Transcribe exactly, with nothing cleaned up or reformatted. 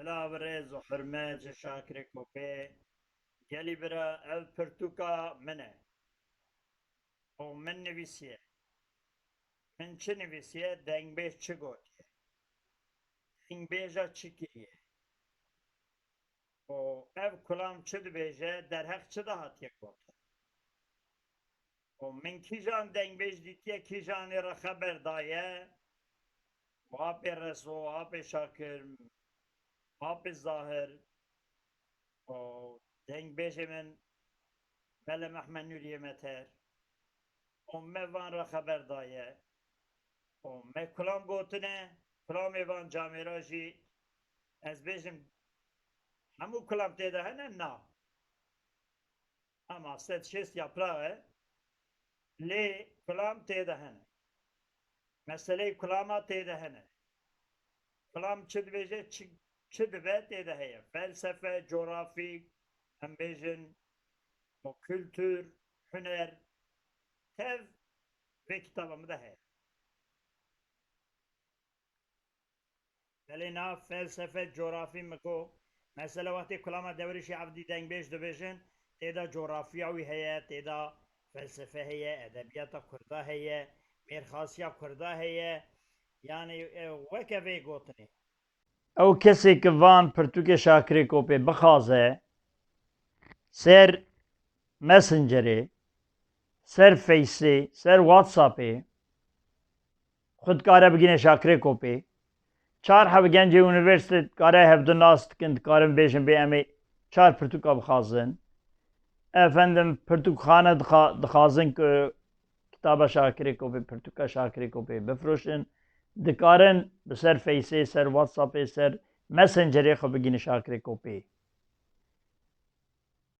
Silav, rêz û hurmet ji Şakirê Kopê. Gelî bira, ev pirtûka min e. Û min nivîsiye. Min çi nivîsiye, dengbêj çi gotiye? Dengbêja çi kiriye? Û ev kulam çi dibêje, derheq çi de hatiye gotin? Û min kîjan dengbêj dîtiye, kîjanê re xeber daye? Û apê Reso, apê Şakir, apê Zahir û dengbêjê min Mele Mehmed Nûriyê Meter û me van re xeber daye û me kulam gotine, kulamê van camêra jî ez bêjim hemû kulam tê de hene? Na. Ama sed şêst yaprax e, lê kulam tê de hene. Meseleyê kulama tê de hene. Kulam çi dibêje, çi, çi dibe tê de heye. Felsefe, coğrafî, em bêjin, û kultur, huner, tev vê kitaba min de heye. Belê nav felsefe, coğrafî min got. Mesela wextê kulama Devrişî Evdî dengbêj dibêjin, tê de coğrafya wî heye, tê de felsefe heye, edebiyata kurda heye, mêrxasiya kurda heye. Yani, e, weke vê gotinê. Ew kesê ki van pirtûkê Şakirê Kopê bixwaze, ser Messengerê, ser Faceê, ser WhatsAppê, xwe dikare bigîne Şakirê Kopê. Çar heb gencê unîversîte dikare hevdu nas dikin, dikarin bêjin bê em ê çar pirtûka bixwazin. Efendim, pirtûkxane dixa-, dixwazin ku kitaba Şakirê Kopê, pirtûka Şakirê Kopê bifiroşin. Dikarin bi ser Faceê, ser WhatsAppê, ser Messengerê xwe bigîne Şakirê Kopê.